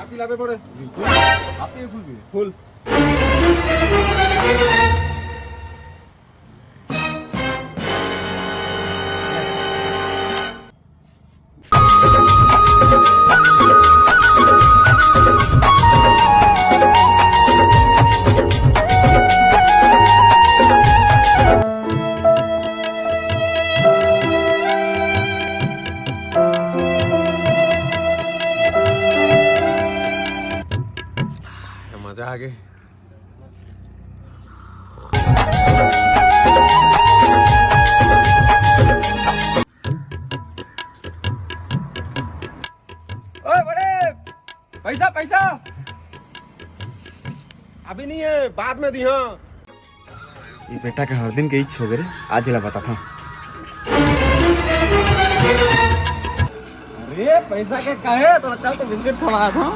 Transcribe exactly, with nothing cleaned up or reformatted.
आप ही लाबे पड़े। आप ही फूल भी। फूल। मजा आ गए। ओए बड़े, पैसा, पैसा। अभी नहीं है, बाद में दी। हाँ, ये बेटा के हर दिन के इच्छा हो गए रे, आज ला बताता हूँ। अरे पैसा के कहे तो चल तो बिस्किट खवा दो।